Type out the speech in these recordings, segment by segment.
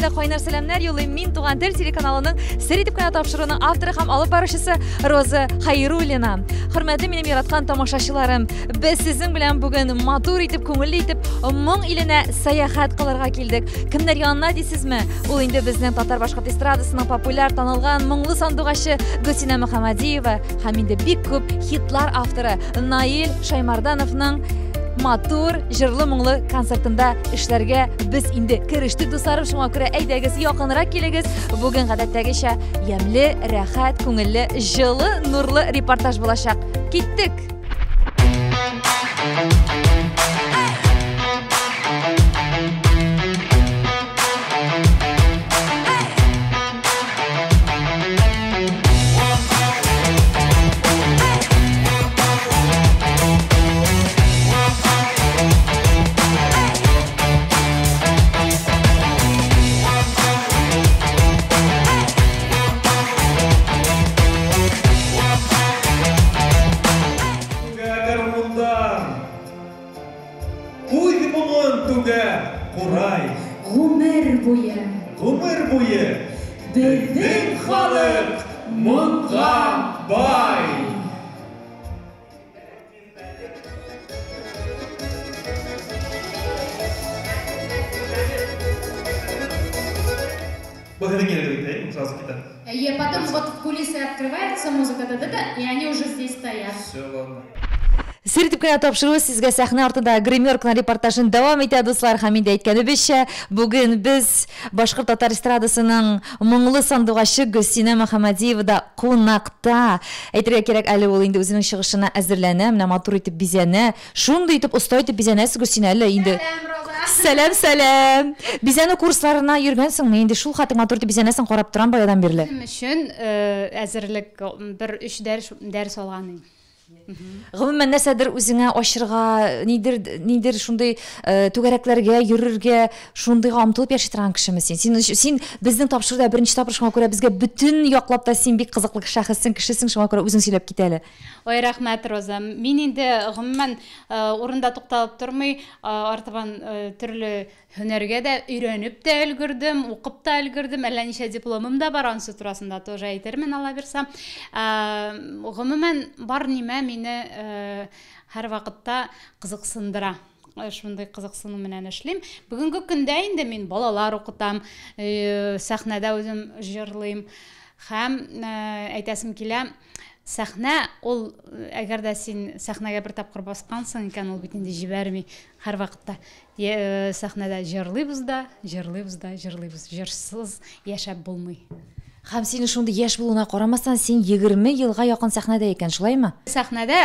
дә кайнар сәламнәр юллыйм. Мин Туган тел телеканалының Сер итеп кенә тапшыруының авторы һәм алып баручысы Роза Хайруллина. Хөрмәтле минем яраткан тамашачыларым, без сезнең белән бүген матур итеп, күңелле итеп моң иленә сәяхәт кылырга килдек. Кемнәр янына дисезме? Ул инде безнең татар-башкорт эстрадасының популяр, танылган моңлы сандугачы Гөлсинә Мөхәммәдиева һәм инде бик күп хитлар авторы Наил Шаймардановның матур, җырлы-моңлы концертында эшләргә без инде керештек, дусларым. Шуңа күрә әйдәгез, якынрак килегез. Бүген гадәттәгечә ямьле, рәхәт, күңелле, җылы, нурлы репортаж булачак. Киттек! Үз моңын түгә курай. Гомер буе. Гомер буе. Безнең халык моңга бай. Сразу кита. И потом вот в кулисы открывается музыка, да-да-да, и они уже здесь стоят. Все, ладно. Сер итеп кенә тапшыруы сезгә сәхнә артында гримеркалар репортажын дәвам итә, дуслар. Һәм инде әйткәнебезчә, бүген без башкорт татар эстрадасының моңлы сандугачы Гөлсинә Мөхәммәдиевада кунакта. Әйтергә кирәк, әле ул инде үзенең чыгышына әзерләнә, менә матур итеп бизәнә. Шундый итеп, оста итеп бизәнәсез, Гөлсинә, әле инде. Сәлам, Роза. Сәлам, сәлам. Бизәнү курсларына йөргәнсеңме? Инде шул хәтле матур итеп бизәнәсең, карап торам баядан бирле. Үзем өчен әзерлек бер өч дәрес алган идем. Гомумән, нәрсәдер үзеңә ачырга, нидер, нидер шундый түгәрәкләргә йөрергә, шундыйга омтылып яши торган кешеме син? Син безнең тапшыруда беренче тапшыру, шуңа күрә безгә бөтен яклап та син бик кызыклы шәхессең, кешесең, шуңа күрә үзең сөйләп кит әле. Ой, рәхмәт, Роза. Мин инде гомумән урында тукталып тормый, артабан төрле һөнәргә дә өйрәнеп тә өлгердем, укып та өлгердем, әллә ничә дипломым да бар, анысы турасында тоже әйтермен ала бирсә. Гомумән, бар нимә мине һәрвакытта кызыксындыра. Шундый кызыксыну белән эшлим. Бүгенге көндә инде мин балалар укытам, сәхнәдә үзем җырлыйм. Һәм әйтәсем килә, сәхнә ул, әгәр дә син сәхнәгә бер тапкыр баскансың икән, ул бит инде җибәрми. Һәрвакытта сәхнәдә җырлыйбыз да, җырлыйбыз да, җырлыйбыз. Җырсыз яшәп булмый. Һәм синең шундый яшь булуына карамастан, син 20 елга якын сәхнәдә икән, шулаймы? Сәхнәдә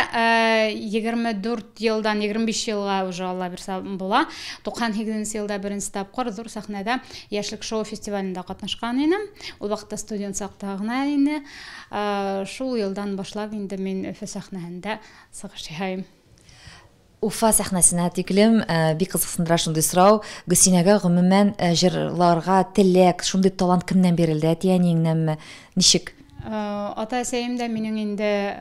24 елдан 25 елга уже Алла бирсә була. 98 елда беренче тапкыр зур сәхнәдә Яшьлек шоу фестивалендә катнашкан идем. Ул вакытта студент чакта гына инде. Шул елдан башлап инде мин Өфе сәхнәһендә чыгыш ясыйм. Уфа сәхнәсенә тиклем бик кызыксындыра шундый сорау. Гөлсинәгә гомумән җырларга теләк, шундый талант кемнән бирелде? Әти-әниеңнәнме? Ничек? Ата-әсәем дә минем инде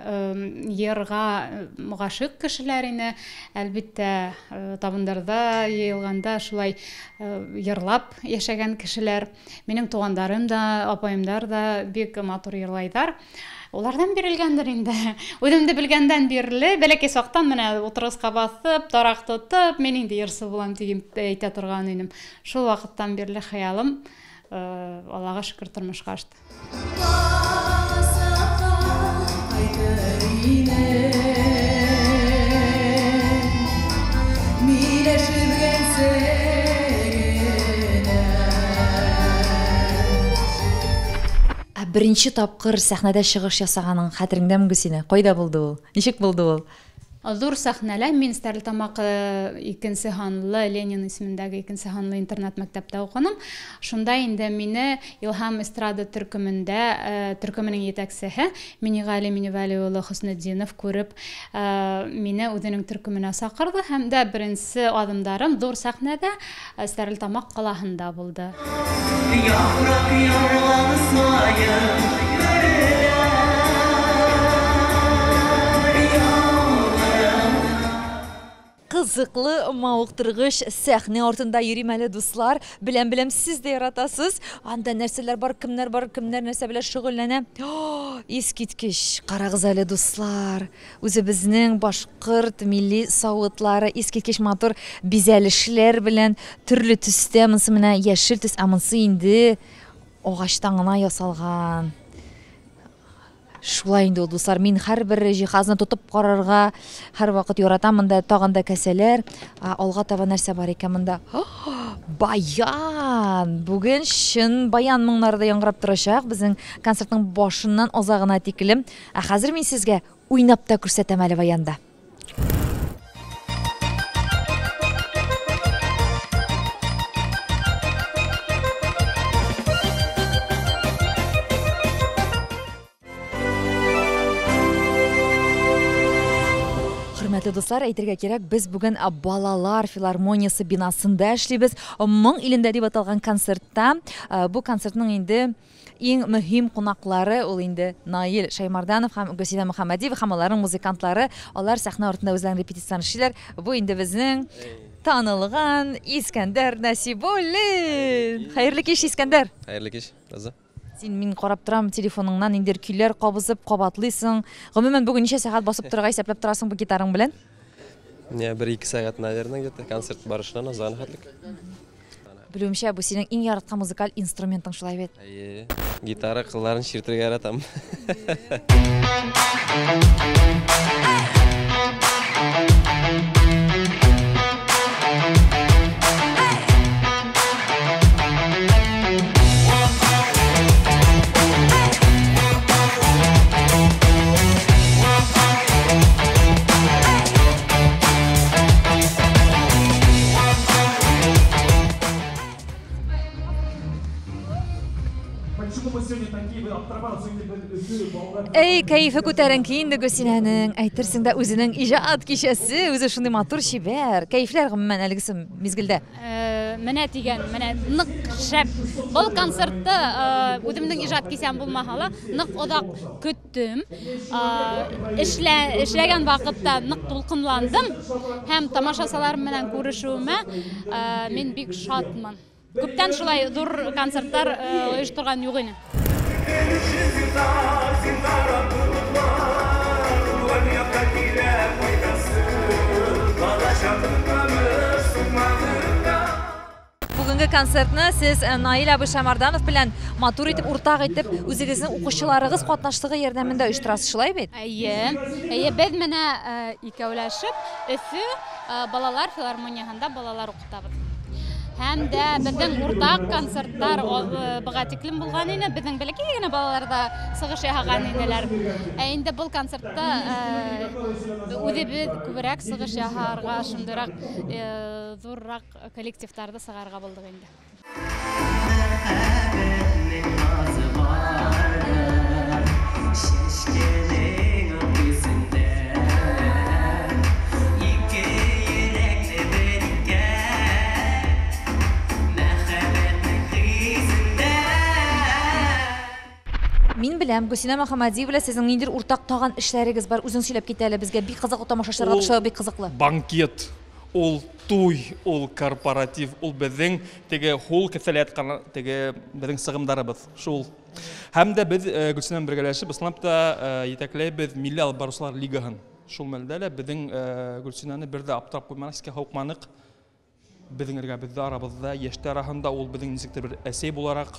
йырга гашыйк кешеләр ине. Әлбиттә, табындарда йыелганда шулай йырлап яшәгән кешеләр. Минем тугандарым да, апаемдар да бик матур йырлайдар. Улардан бирелгәндер инде. Үземне белгәндән бирле, бәләкәй чактан менә утыргычка басып, тарак тотып, мин инде йырчы булам дип әйтә торган идем. Шул вакыттан бирле хыялым, Аллага шөкер, тормышка ашты. Ә беренче тапкыр сәхнәдә чыгыш ясаганың хәтереңдәме, Гөлсинә? Кайда булды ул? Ничек булды ул? Зур сәхнәлә мин Стәрлетамак икенче һанлы Ленин исемендәге икенче һанлы интернат мәктәптә укыдым. Шунда инде мине Илһам эстрада төркемендә, төркеменең җитәкчесе Минигали Минивали улы Хөснетдинов күреп, мине үзенең төркеменә чакырды һәм дә беренче адымдарым зур сәхнәдә Стәрлетамак калаһында булды. Яфрак ярган саен бөреләр. Кыз Кызыклы, мавыктыргыч сәхнә артында йөрим әле, дуслар. Беләм, беләм, сез дә яратасыз. Анда нәрсәләр бар, кемнәр бар, кемнәр нәрсә белән шөгыльләнә. Искиткеч! Карагыз әле, дуслар. Үзебезнең башкорт милли савытлары искиткеч матур бизәлешләр белән төрле төстә. Монысы менә яшел төс, ә монысы инде агачтан гына ясалган. Шулай инде ул, дуслар. Мин һәрбер җиһазны тотып карарга һәрвакыт яратам. Монда тагын да кәсәләр. Алга таба нәрсә бар икән монда? Баян! Бүген чын баян моңнары да яңгырап торачак безнең концертның башыннан азагына тиклем. Ә хәзер мин сезгә уйнап та күрсәтәм әле баянда. Хөрмәтле дуслар, әйтергә кирәк, без бүген Балалар филармониясе бинасында эшлибез. Моң илендә дип аталган концертта. Бу концертның инде иң мөһим кунаклары ул инде Наил Шаймарданов һәм Гөлсинә Мөхәммәдиева һәм аларның музыкантлары. Алар сәхнә артында үзләренең репетицияләрен эшлиләр. Бу инде безнең танылган Искәндәр Насибуллин. Хәерле кич, Искәндәр. Хәерле кич, Роза. Син мин карап торам, телефоныңнан ниндидер көйләр кабызып, кабатлыйсың. Гомумән, бүген ничә сәгать басып торырга исәпләп торасың бу гитараң белән? Не, бер-ике сәгать, наверное, где-то концерт барышыннан азагына хәтлек. Белүемчә, бу синең иң яраткан музыкаль инструментың, шулай бит? Әйе. Гитара кылларын чиртергә яратам. Эй, кәефе күтәренке инде Гөлсинәнең. Әйтерсең дә үзенең иҗат кичәсе, үзе шундый матур, чибәр. Кәефләр гомумән әлегесе мизгелдә. Менә дигән, менә нык шәп. Был концертты үземнең иҗат кисәм булмаһа ла, нык озак көттем. Эшлә, эшләгән вакытта нык дулкынландым һәм тамашачыларым белән күрешүемә мин бик шатмын. Күптән шулай зур концертлар оештырган юк иде. Бүгенге концертны сез э, Наил абый Шамарданов белән матур итеп, уртак итеп, үзегезнең укучыларыгыз катнашлыгы ярдәмендә оештырасыз, шулай бит? Әйе. Әйе, без менә э, икәүләшеп Өфе э, балалар филармонияһында балалар укытабыз. Һәм дә безнең уртак концертлар быга тиклем булган иде. Безнең бәләкәй генә балалар да чыгыш ясаган иделәр. Ә инде был концертта үзебез күбрәк чыгыш ясарга, шундыйрак зуррак коллективларда чыгарга булдык инде. Мин беләм, Гөлсинә Мөхәммәдиева белән сезнең ниндидер уртак тагын эшләрегез бар. Үзең сөйләп кит әле безгә. Бик кызыклы, тамашачыларга да шулай бик кызыклы. Банкет, ул туй, ул корпоратив, ул безнең теге хул кесәлә яткан теге безнең сыгымдарыбыз. Шул. Һәм дә без э, Гөлсинә белән бергәләшеп, ысынлап та э, җитәкләйбез Милли алып баручылар лигаһын. Шул мәлдә лә безнең э, Гөлсинәне бер дә аптырап куймадык, искә һаукманык. Безнең эргәбездә, арабызда, яшьтә арасында ул безнең ничектер бер әсәй буларак,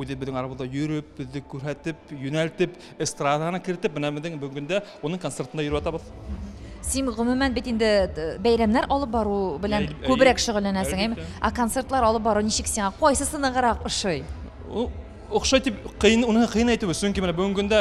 үзе безнең арабызда йөреп, безне күрһәтеп, юнәлтеп, эстраданы кертеп, менә безнең бүген дә уның концертында йөреп ятабыз. Син гомумән бит инде бәйрәмнәр алып бару белән күбрәк шөгыльләнәсең, әйме? Ә концертлар алып бару ничек сиңа? Кайсысы ныграк ошый? Охшай дип кыен, уны кыен әйтүе, чөнки менә бүгенге көндә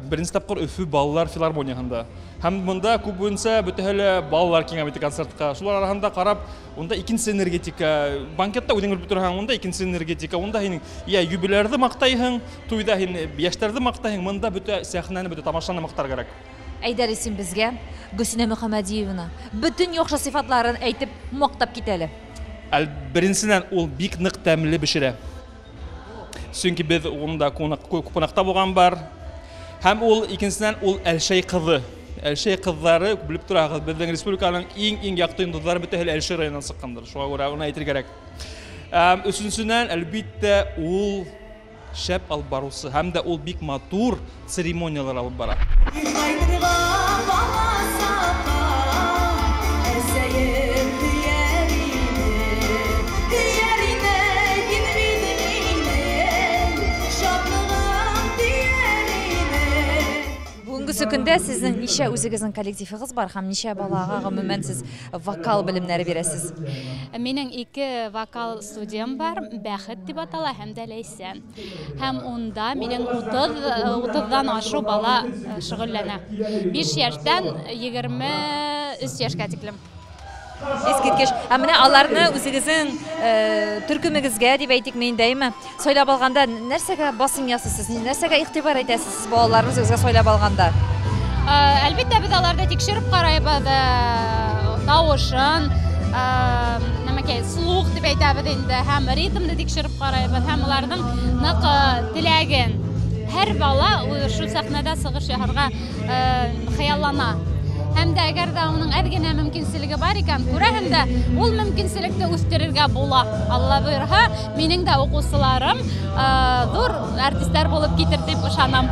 беренче тапкыр Өфе балалар филармониясендә. Һәм монда күп буенча бөтәһе лә балалар килгән бит концертка. Шулар арасында карап, унда икенче энергетика, банкетта үзең белеп торасың, унда икенче энергетика, унда һин я юбилярны мактайһың, туйда һин яшьләрне мактайһың, монда бөтә сәхнәне, бөтә тамашаны мактар кирәк. Әйдә әле син безгә Гөлсинә Мөхәммәдиеваны бөтен яхшы сыйфатларын әйтеп, мактап кит әле. Әл беренчедән, ул бик нык тәмле пешерә. Чөнки без унда кунак, кунакта булган бар. Һәм ул икенчедән ул Әлшәй кызы. Әлшәй кызлары, белеп торагыз, безнең республиканың иң-иң якты йолдызлары бөтәһе лә Әлшәй районыннан чыккандыр. Шуңа күрә аны әйтергә кирәк. Өченчедән, әлбиттә, ул шәп алып баручы һәм дә ул бик матур церемонияләр алып бара. Кайтырга бала саткан, әсәем һөяр иде, һөяр иде, бит минем, шатлыгым тияр иде. Бүгенгесе көндә сезнең ничә үзегезнең коллективыгыз бар һәм ничә балага гомумән сез вокал белемнәре бирәсез? Минем ике вокал студиям бар, Бәхет дип атала һәм дә Ләйсән. Һәм унда минем 30-дан ашу бала шөгыльләнә. 5 яшьтән 23 яшькә тиклем. Искиткеч. Ә менә аларны үзегезнең төркемегезгә дип әйтикме инде, әйме? Сайлап алганда нәрсәгә басым ясыйсыз? Нәрсәгә игътибар итәсез сез балаларны үзегезгә сайлап алганда? Әлбәттә, без аларны тикшереп карайбыз, тавышын, нәмәкәй, слух дип әйтәбез инде, һәм ритмны тикшереп карайбыз, һәм аларның нык теләген. Һәр бала шул сәхнәдә чыгыш ясарга хыяллана. Һәм дә әгәр дә аның әз генә мөмкинчелеге бар икән, күрәһең дә, ул мөмкинчелекне үстерергә була. Алла боерһа, минем дә укучыларым зур артистлар булып китер дип ышанам.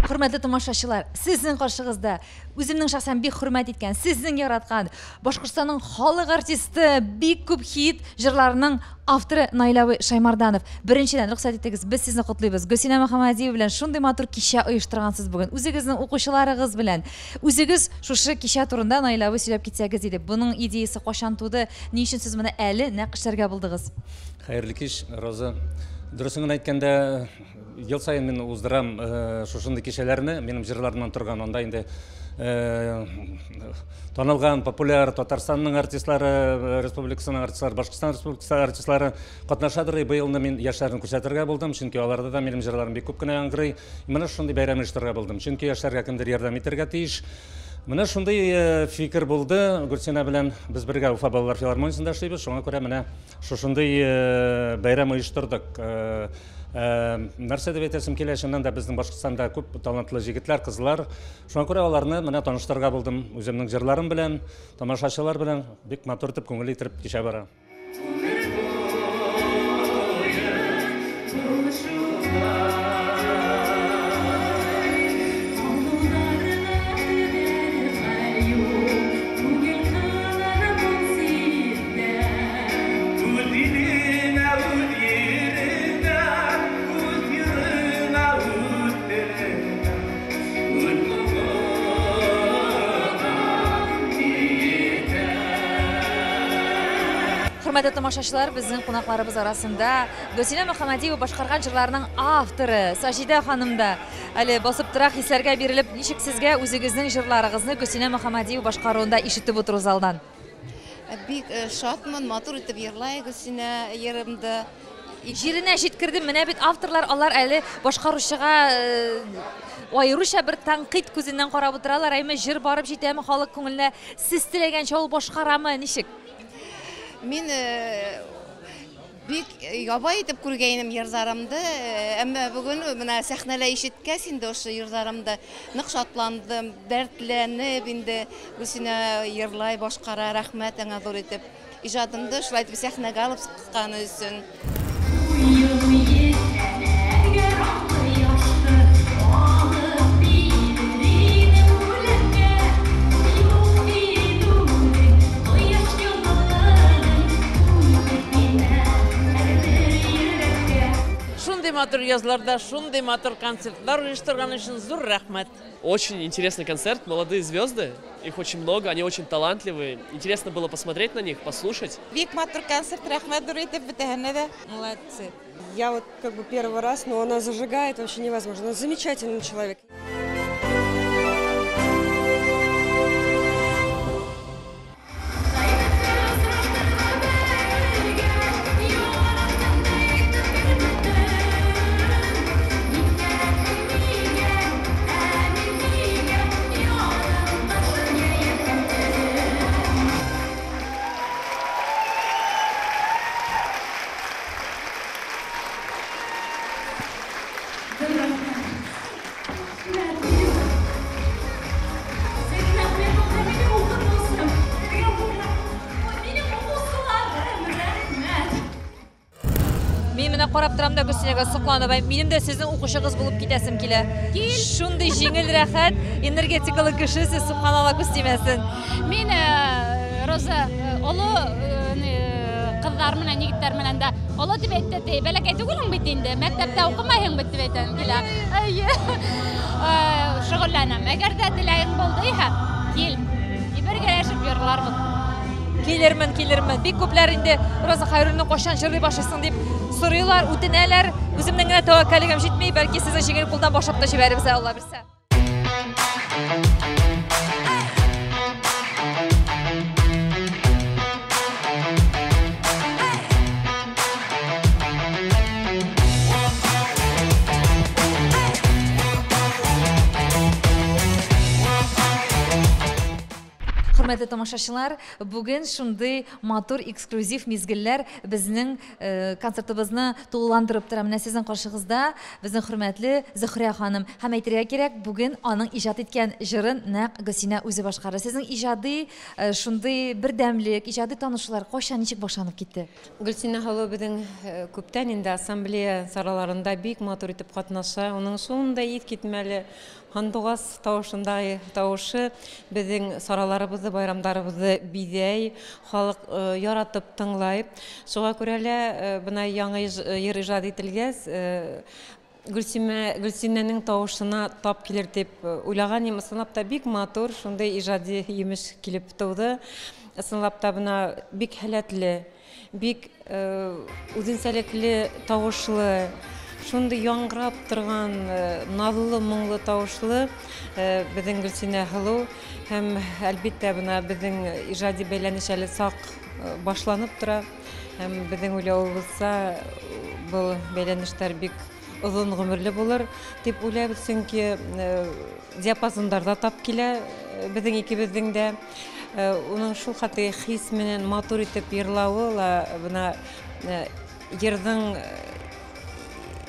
Хөрмәтле тамашачылар, сезнең каршыгызда үземнең шәхсән бик хөрмәт иткән, сезнең яраткан Башкортстанның халык артисты, бик күп хит җырларының авторы Наил абый Шаймарданов. Беренчедән, рөхсәт итегез, без сезне котлыйбыз. Гөлсинә Мөхәммәдиева белән шундый матур кичә оештыргансыз бүген. Үзегезнең укучыларыгыз белән. Үзегез шушы кичә турында Наил абый сөйләп китсәгез иде. Буның идеясы кайчан туды? Ни өчен сез моны әле нәкъ эшләргә булдыгыз? Хәерле кич, Роза. Дөресен генә әйткәндә, ел саен мин уздырам шушындый кичәләрне, минем җырларымнан торган, анда инде танылган, популяр Татарстанның артистлары, республикасының артистлары, Башкортстан республикасы артистлары катнашадыр. Быелны мин яшьләрне күрсәтергә булдым, чөнки аларда да минем җырларым бик күп кенә яңгырый. Менә шундый бәйрәм оештырырга булдым, чөнки яшьләргә кемдер ярдәм итәргә тиеш. Менә шундый фикер булды. Гөлсинә белән без бергә Уфа балалар филармониясендә эшлибез, шуңа күрә менә шушындый бәйрәм оештырдык. Нәрсә дип әйтәсем килә, чыннан да безнең Башкортстанда күп талантлы җегетләр, кызлар. Шуңа күрә аларны менә таныштырырга булдым үземнең җырларым белән, тамашачылар белән бик матур итеп, күңелле итеп кичә бара. Хөрмәтле тамашачылар, безнең кунакларыбыз арасында Гөлсинә Мөхәммәдиева башкарган җырларның авторы Саҗидә ханым да әле басып тора, хисләргә бирелеп, ничек сезгә үзегезнең җырларыгызны Гөлсинә Мөхәммәдиева башкаруында ишетеп утыру залдан? Бик шатмын, матур итеп йырлай Гөлсинә йырымды. Җиренә җиткердем, менә бит авторлар алар әле башкаручыга аеруча бер тәнкыйть күзеннән карап утыралар, әйме җыр барып җитәме халык күңеленә, сез теләгәнчә ул башкарамы, ничек? Мин бик ябай итеп күргәйнем йырларымды, әмма бүген менә сәхнәлә ишеткәс инде ошо йырларымды нык шатландым, дәртләнеп инде Гөлсинә йырлай, башкара, рәхмәт аңа зур итеп. Ижадымды шулай итеп сәхнәгә алып чыкканы өчен. Шундый матур матур язларда шундый матур концертлар оештырган өчен зур рәхмәт. Очень интересный концерт, молодые звезды, их очень много, они очень талантливые. Интересно было посмотреть на них, послушать. Бик матур концерт, рәхмәт зур итеп бөтәһенә дә. Молодцы. Я вот как бы первый раз, но она зажигает вообще невозможно. Она замечательный человек. Мин менә карап торам да Гөлсинәгә сокланып, әй, минем дә сезнең укучыгыз булып китәсем килә. Шундый җиңел, рәхәт, энергетикалы кеше сез, субханалла, күз тимәсен. Мин Роза олы кызлар менән, егетләр менән дә олы дип әйтте, ди. Бәләкәй түгелең бит инде, мәктәптә укымайһың бит дип әйтәм килә. Әйе. Шөгыльләнәм. Әгәр дә теләгең булды иһә, кил. Бергәләшеп йырларбыз. Килермен, килермен. Бик күпләр инде Роза Хайруллина кайчан җырлый башлыйсың дип сорыйлар, үтенәләр. Үземнең генә тәвәккәллегем җитми, бәлки сезне җиңел кулдан башлап та җибәрербез, Алла бирсә. Хөрмәтле тамашачылар, бүген шундый матур эксклюзив мизгелләр безнең концертыбызны тулыландырып тора. Менә сезнең каршыгызда безнең хөрмәтле Зөһрә ханым. Һәм әйтергә кирәк, бүген аның иҗат иткән җырын нәкъ Гөлсинә үзе башкара. Сезнең иҗади шундый бердәмлек, иҗади танышулар кайчан, ничек башланып китте? Гөлсинә ханым безнең күптән инде ассамблея сараларында бик матур итеп катнаша. Аның шундый искитмәле һандугас тавышындагы тавышы безнең сараларыбызны, байрамдарыбызны бизәй, халык яратып тыңлай. Шуңа күрә лә бына яңа йыр иҗат ителгәс, Гөлсинәнең тавышына тап килер дип уйлаган идем. Ысынлап та бик матур, шундый иҗади йимеш килеп туды. Ысынлап та бына бик һәләтле, бик үзенчәлекле тавышлы, шундый яңгырап торган назлы, моңлы тавышлы безнең Гөлсинә Һылу. Һәм әлбиттә бына безнең иҗади бәйләнеш әле сак башланып тора. Һәм безнең уйлавыбызча, был бәйләнешләр бик озын гомерле булыр дип уйлайбыз, чөнки диапазондар да тап килә безнең икебезнең дә. Уның шул хәтле хис менән матур итеп йырлавы ла бына йырның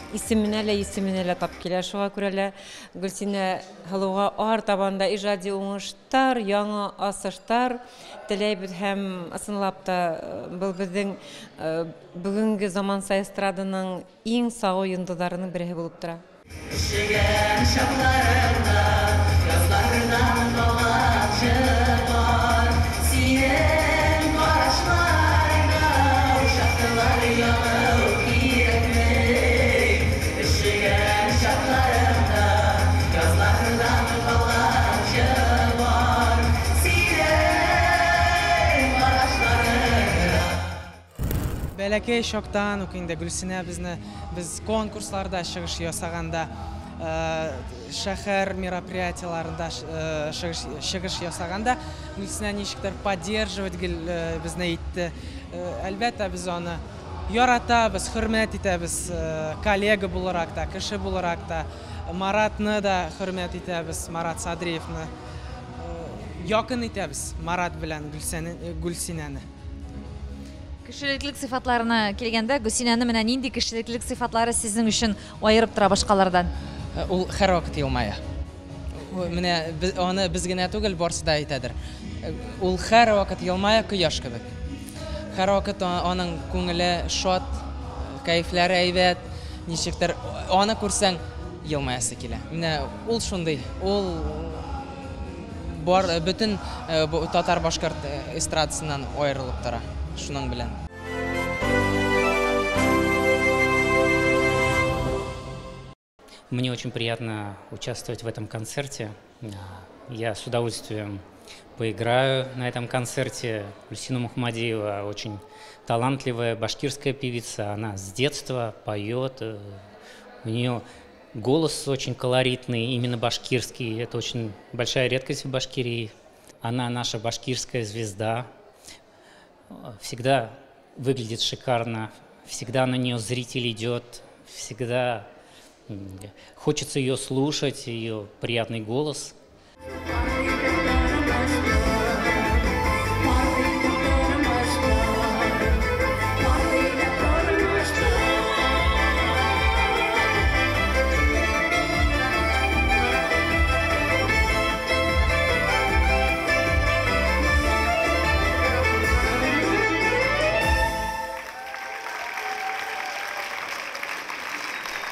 исеменә лә, исеменә лә тап килә. Шуңа күрә лә Гөлсинә Һылуга ар табанда иҗади уңыштар, яңа асыштар теләйбез. Һәм ысынлап та был безнең бүгенге заманча эстраданың иң сагу йолдызларының береһе булып тора. Өшегән чакларымда язлардан калган җырлар, синең карашларыңа учаклар ягу кирәкми. Өшегән чакларымда язлардан калган җырлар, синең карашларыңа. Бәләкәй чактан ук инде Гөлсинә безне, без конкурсларда чыгыш ясаганда, шәһәр мероприятиеларында чыгыш ясаганда Гөлсинә ничектер поддерживать гел безне итте. Әлбәттә, без аны яратабыз, хөрмәт итәбез, коллега буларак та, кеше буларак та. Маратны да хөрмәт итәбез, Марат Садриевны. Якын итәбез Марат белән Гөлсинәне. Кешелеклек сыйфатларына килгәндә, Гөлсинәне менә нинди кешелеклек сыйфатлары сезнең өчен аерып тора башкалардан? Ул һәрвакыт елмая. Менә аны без генә түгел, барысы да әйтәдер. Ул һәрвакыт елмая, кояш кебек. Һәрвакыт аның күңеле шат, кәефләре әйбәт, ничектер аны күрсәң елмаясы килә. Менә ул шундый, ул бар бөтен татар башкорт эстрадасыннан аерылып тора шуның белән. Мне очень приятно участвовать в этом концерте. Я с удовольствием поиграю на этом концерте. Гульсина Мухамадиева очень талантливая башкирская певица. Она с детства поет. У нее голос очень колоритный, именно башкирский. Это очень большая редкость в Башкирии. Она наша башкирская звезда. Всегда выглядит шикарно. Всегда на нее зритель идет. Всегда хочется ее слушать, ее приятный голос.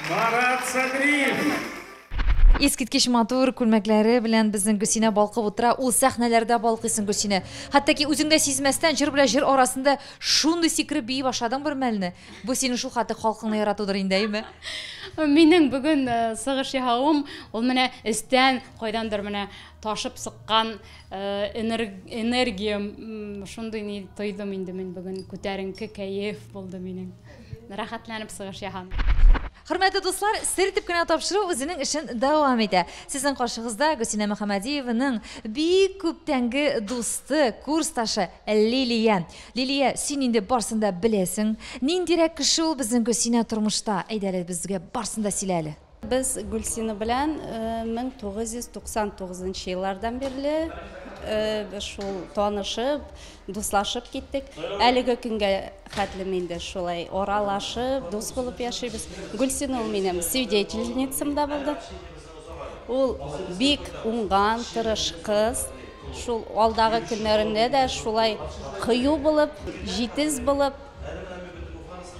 Марат Садриев! Искиткеч матур күлмәкләре белән безнең Гөлсинә балкып утыра. Ул сәхнәләрдә балкыйсың, Гөлсинә. Хәтта ки үзең дә сизмәстән җыр белән җыр арасында шундый сикереп бии башладың бер мәлне. Бу синең шул хәтле халкыңны яратудыр инде, әйеме? Минем бүген сыгыш яһавым ул менә эстән кайдандыр менә ташып сыккан энергиям шундый ни тойдым инде мин бүген. Күтәренке кәеф булды минем. Рәхәтләнеп сыгыш яһам. Хөрмәтле дуслар, сер итеп кенә тапшыру үзенең эшен дәвам итә. Сезнең каршыгызда Гөлсинә Мөхәммәдиеваның бик күптәнге дусты, курсташы Лилия. Лилия, син инде барсын да беләсең. Ниндирәк кеше ул безнең Гөлсинә тормышта? Әйдә әле безгә барсын да сөйлә әле. Без Гөлсинә белән 1999 еллардан бирле шул танышып, дуслашып киттек. Әлеге көнгә хәтлем инде шулай аралашып, дус булып яшибез. Гөлсинә ул минем свидетельницам да булды. Ул бик уңган, тырыш кыз. Шул алдагы көннәрендә дә шулай кыю булып, җитез булып,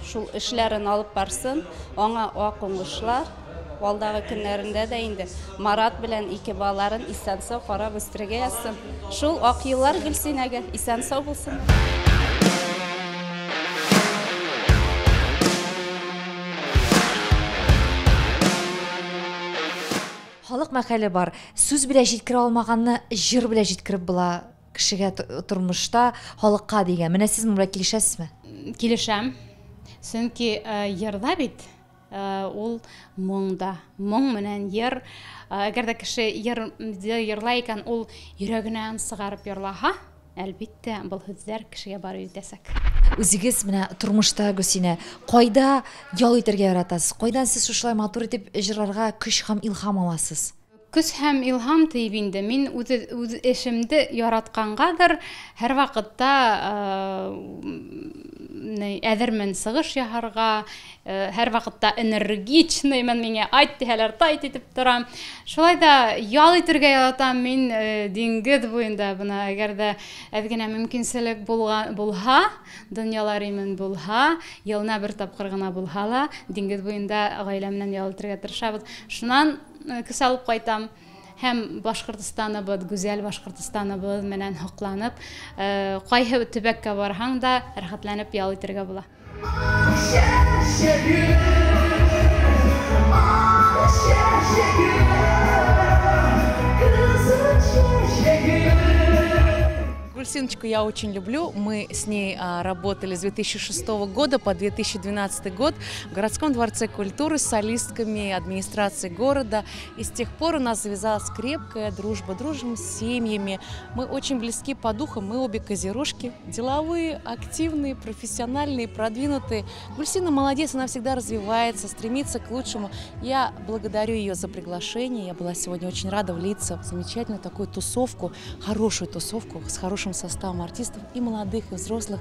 шул эшләрен алып барсын. Аңа ак уңышлар. Алдагы көннәрендә дә инде Марат белән ике балаларын исән-сау карап үстерергә язсын. Шул ак еллар Гөлсинәгә исән-сау булсын. Халык мәкале бар. Сүз белән җиткерә алмаганны җыр белән җиткереп була кешегә тормышта, халыкка дигән. Менә сез моның белән килешәсезме? Килешәм. Чөнки җырда бит ул моңда. Моң менән йыр. Әгәр дә кеше йырлай икән, ул йөрәгеннән сыгарып йырлаһа, әлбиттә, был һүзләр кешегә барып җитәчәк. Үзегез менә тормышта, Гөлсинә, кайда ял итәргә яратасыз? Кайдан сез шушылай матур итеп җырларга көч һәм илһам аласыз? Көч һәм илһам дип инде мин үз эшемде яраткангадыр, һәр вакытта әзермен сыгыш яһарга, һәр вакытта энергичныймын, миңа айт диһәләр, тайт итеп торам. Шулай да ял итәргә яратам мин диңгез буенда. Бына әгәр дә әз генә мөмкинселек булһа, дөньялар имен булһа, елына бер тапкыр гына булһа ла, диңгез буенда гаиләм белән ял итәргә тырышабыз. Шуннан көс алып кайтам. Һәм Башкортостаныбыз, гүзәл Башкортостаныбыз менән һокланып, кайһы төбәккә барһаң да рәхәтләнеп ял итәргә була. Гульсиночку я очень люблю. Мы с ней работали с 2006 года по 2012 год в городском дворце культуры с солистками администрации города. И с тех пор у нас завязалась крепкая дружба, дружим с семьями. Мы очень близки по духу, мы обе козерожки, деловые, активные, профессиональные, продвинутые. Гульсина молодец, она всегда развивается, стремится к лучшему. Я благодарю ее за приглашение. Я была сегодня очень рада влиться в замечательную такую тусовку, хорошую тусовку с хорошим составом артистов и молодых, и взрослых.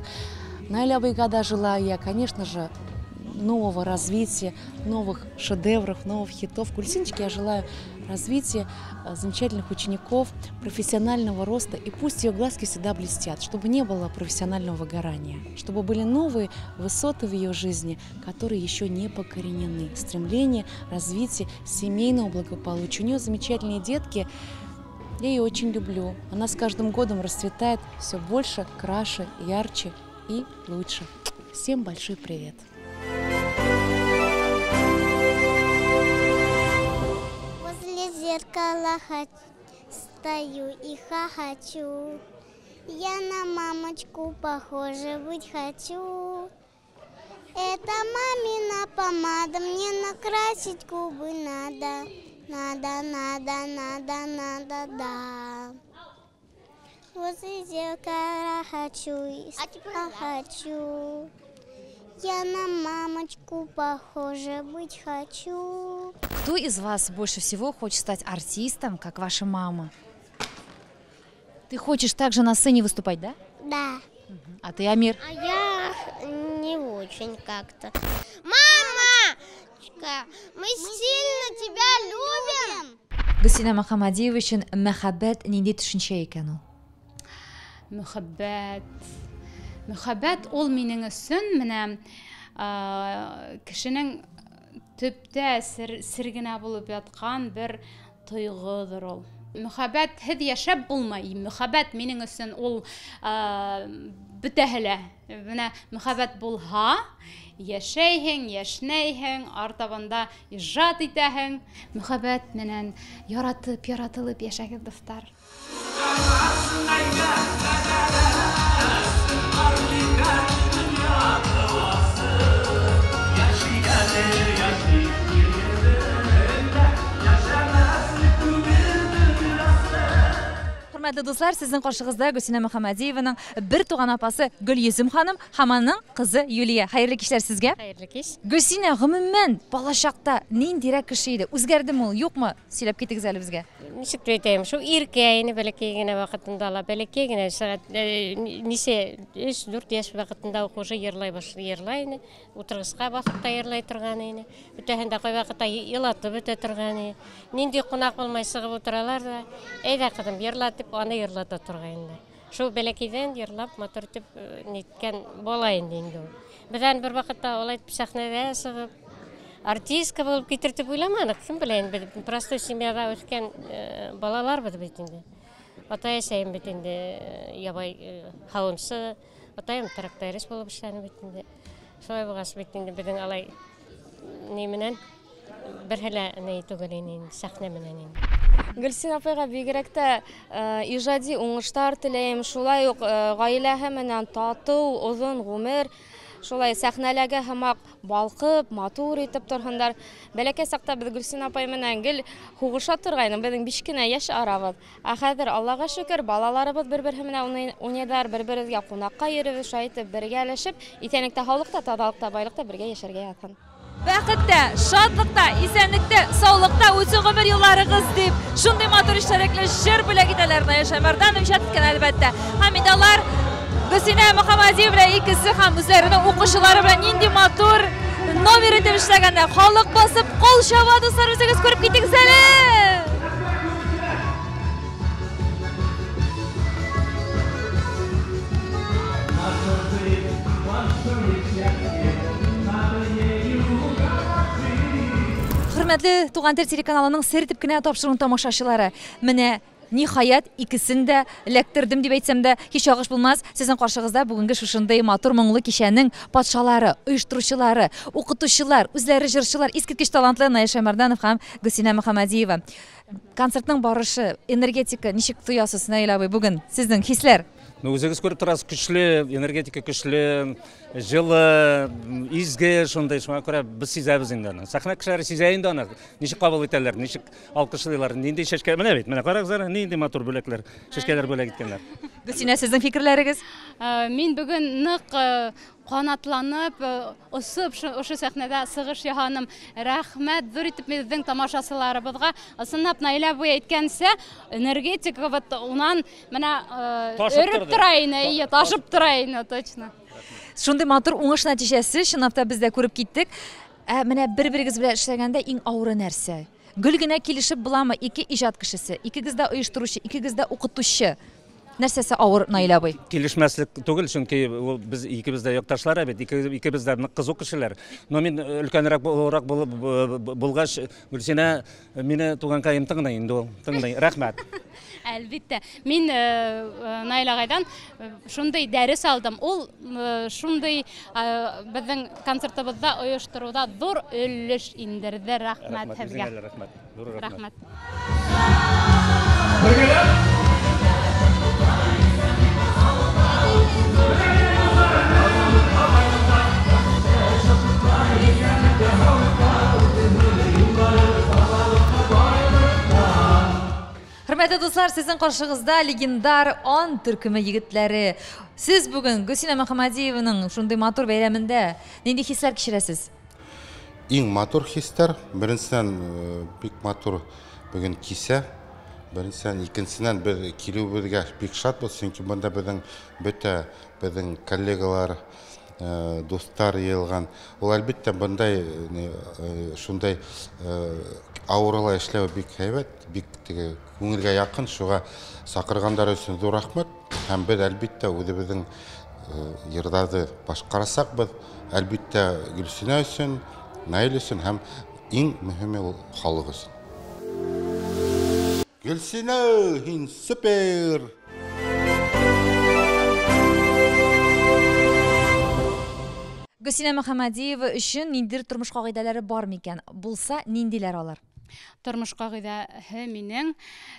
Наиля Байгада желаю я, конечно же, нового развития, новых шедевров, новых хитов. Гульсиночке я желаю развития, замечательных учеников, профессионального роста. И пусть ее глазки всегда блестят, чтобы не было профессионального выгорания, чтобы были новые высоты в ее жизни, которые еще не покоренены. Стремление, развитие семейного благополучия. У нее замечательные детки. Я ее очень люблю. Она с каждым годом расцветает все больше, краше, ярче и лучше. Всем большой привет! зеркала стою и хохочу. Я на мамочку похожа быть хочу. Это мамина помада, мне накрасить губы надо. Надо, надо, надо, надо, да. Возле зеркала хочу и хочу. Я на мамочку похожа быть хочу. Кто из вас больше всего хочет стать артистом, как ваша мама? Ты хочешь также на сцене выступать, да? Да. А ты, Амир? А я не очень как-то. Мамочка, мы сильно тебя любим! Гөлсинә Мөхәммәдиева өчен мәхәббәт нинди төшенчә икән ул? Мөхәббәт. Мөхәббәт ул минем өчен менә кешенең төптә сер, сер генә булып яткан бер тойгыдыр ул. Мөхәббәтһез яшәп булмый. Мөхәббәт минем өчен ул бөтәһе лә. Менә мөхәббәт булһа, яшәйһең, яшнәйһең, артабанда иҗат итәһең. Мөхәббәт менән яратып, яратылып яшәгез, дуслар. Хөрмәтле дуслар, сезнең каршыгызда Гөлсинә Мөхәммәдиеваның бер туган апасы Гөлйөзем ханым һәм аның кызы Юлия. Хәерле кичләр сезгә. Хәерле кич. Гөлсинә, гомумән, балачакта ниндирәк кеше иде? Үзгәрдеме ул, юкмы? Сөйләп китегез әле безгә. Ничек дип әйтәем, шул иркә ине бәләкәй генә вакытында ла, бәләкәй генә сәгать ничә, 3-4 яшь вакытында ук уже җырлай башлый, җырлай ине. Утыргычка басып та җырлай торган ине. Бөтәһен дә кайвакытта елатып бетә торган ине. Нинди кунак булмай чыгып утыралар да, әйдә кызым, җырла дип аны җырлата торган. Шул бәләкәйдән җырлап матур итеп ниткән бала инде инде ул. Без аны бер вакытта алай итеп сәхнәгә чыгып, артистка булып китер дип уйламадык. Кем белә инде, без простой семьяда үскән балаларбыз бит инде. Атай-әсәем бит инде ябай хавынчы, атаем тракторист булып эшләде бит инде. Шулай булгач бит инде безнең алай ни менән бер һәлә ни түгел инде, сәхнә менән инде. Гөлсин апайга бигрәк тә иҗади уңышлар теләйм. Шулай ук гаиләһе менән тату, озын гомер, шулай сәхнәләргә һымак балкып, матур итеп торһындар. Бәләкәй чакта без Гөлсин апай менән гел һугыша торгайнык. Безнең 5 кенә яшь арабыз. Ә хәзер Аллага шөкер, балаларыбыз бер-бере менән уйныйлар, бер-беребезгә кунакка йөрибез, шулай итеп бергәләшеп, исәнлектә, һаулыкта, тазалыкта, байлыкта бергә яшәргә язсын. Бәхеттә, шатлыкта, исәнлектә, саулыкта үтсен гомер юлларыгыз дип, шундый матур истәлекле җыр бүләк итәләр Наил Шәймәрданов иҗат иткән әлбәттә. Һәм инде алар Гөлсинә Мөхәммәдиева белән икесе һәм үзләренең укучылары белән нинди матур номер итеп эшләгәннәр. Халык басып кул чаба, дуслар, үзегез күреп китегез әле. Хөрмәтле Туган тел телеканалының сер итеп кенә тапшыруын тамашачылары, менә ниһаять икесен дә эләктердем дип әйтсәм дә һич ялгыш булмас. Сезнең каршыгызда бүгенге шушындый матур моңлы кичәнең патшалары, оештыручылары, укытучылар, үзләре җырчылар, искиткеч талантлы Наил Шәймәрданов һәм Гөлсинә Мөхәммәдиева. Концертның барышы, энергетика ничек тоясыз, Наил абый, бүген сезнең хисләр? Ну, үзегез күреп торасыз, көчле, энергетика көчле, җылы, изге шундый, шуңа күрә без сизәбез инде аны. Сәхнә кешеләре сизә инде аны, ничек кабул итәләр, ничек алкышлыйлар, нинди чәчкә, менә бит, менә карагыз әле, нинди матур бүләкләр, чәчкәләр бүләк иткәннәр. Гөлсинә, сезнең фикерләрегез? Мин бүген нык канатланып, осып, ошо сәхнәдә сыгыш яһаным. Рәхмәт зур итеп безнең тамашачыларыбызга. Ысынлап, Наилә абый әйткәнчә, энергетика вот унан менә өреп тора ине, ие, ташып тора ине, точно. Шундый матур уңыш нәтиҗәсе, чынлап та без дә күреп киттек. Ә менә бер-берегез белән эшләгәндә иң авыры нәрсә? Гел генә килешеп буламы? Ике иҗат кешесе, икегез дә оештыручы, икегез дә укытучы. Нәрсәсе авыр, Наил абый? Килешмәслек түгел, чөнки ул без икебез дә якташлар бит, икебез дә нык кызу кешеләр. Но мин өлкәнрәк буларак булгач, Гөлсинә мине туганкаем тыңлый инде ул, тыңлый. Рәхмәт. Әлбәттә, мин Наил агайдан шундый дәрес алдым. Ул шундый безнең концертыбызда оештыруда зур өлеш индерде. Рәхмәт сезгә. Рәхмәт, рәхмәт. Зур рәхмәт. Рәхмәт. Бергәләп. Хөрмәтле дуслар, сезнең каршыгызда легендар Ан төркеме егетләре. Сез бүген Гөлсинә Мөхәммәдиеваның шундый матур бәйрәмендә нинди хисләр кичерәсез? Иң матур хисләр, беренчедән, бик матур бүген кисә. Беренчедән, икенчедән, без килүебезгә бик шатбыз, чөнки монда безнең бөтә безнең коллегалар, дуслар җыелган. Ул әлбәттә мондай шундай авырыла эшләү бик һәйбәт, бик теге күңелгә якын, шуга чакырганнар өчен зур рәхмәт. Һәм без әлбәттә үзебезнең йырларны башкарасакбыз, әлбәттә Гөлсинә өчен, Наил өчен һәм иң мөһиме ул халык өчен. Гөлсинә, һин супер! Гөлсинә Мөхәммәдиева өчен ниндидер тормыш кагыйдәләре бар микән? Булса, ниндиләр алар? Тормыш кагыйдәһе минең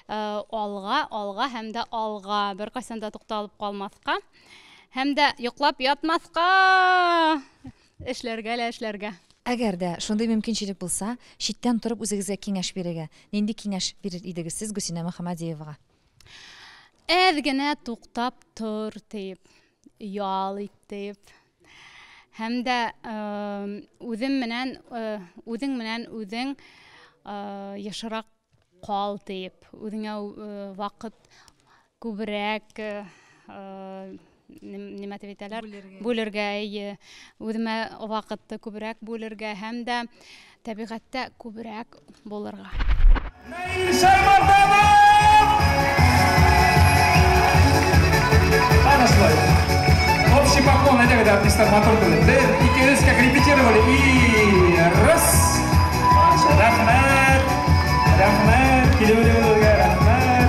алга, алга һәм дә алга. Беркайчан да тукталып калмаска һәм дә йоклап ятмаска! Эшләргә лә эшләргә. Әгәр дә шундый мөмкинчелек булса, читтән торып үзегезгә киңәш бирергә, нинди киңәш бирер идегез сез Гөлсинә Мөхәммәдиевага? Әз генә туктап тор диеп, ял ит диеп. Һәм дә үзем менән, үзең менән үзең ешрак кал диеп, үзеңә вакыт күбрәк нимә дип әйтәләр? Бүлергә, әйе. Үземә вакытты күбрәк бүлергә һәм дә табигатьтә күбрәк булырга. Наил Шаймарданов! Ана шулай. Общий поклон әйдәгез, артистлар матур түгел. Бер, ике, өч, как репетировали. И раз. Рәхмәт. Рәхмәт. Килүегезгә рәхмәт.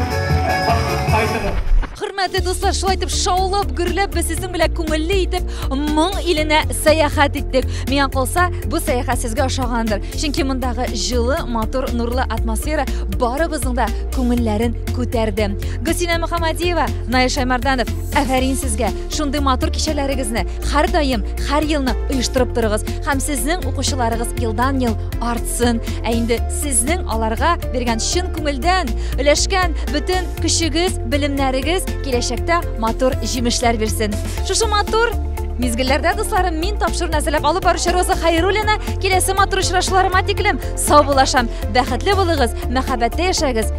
Кайтыгыз. Хөрмәтле дуслар, шулай итеп шаулап, гөрләп без сезнең белән күңелле итеп моң иленә сәяхәт иттек. Миңа калса, бу сәяхәт сезгә ошагандыр. Чөнки мондагы җылы, матур, нурлы атмосфера барыбызның да күңелләрен күтәрде. Гөлсинә Мөхәммәдиева, Наил Шаймарданов, афәрин сезгә. Шундый матур кичәләрегезне һәрдаим, һәр елны оештырып торыгыз һәм сезнең укучыларыгыз елдан-ел артсын. Ә инде сезнең аларга биргән чын күңелдән өләшкән бөтен көчегез, белемнәрегез киләчәктә матур җимешләр бирсен. Шушы матур мизгелләрдә, дусларым, мин тапшыруны әзерләп алып баручы Роза Хайруллина киләсе матур очрашуларыма тиклем сау булашам. Бәхетле булыгыз, мәхәббәттә яшәгез,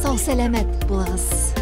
сау-сәламәт булыгыз.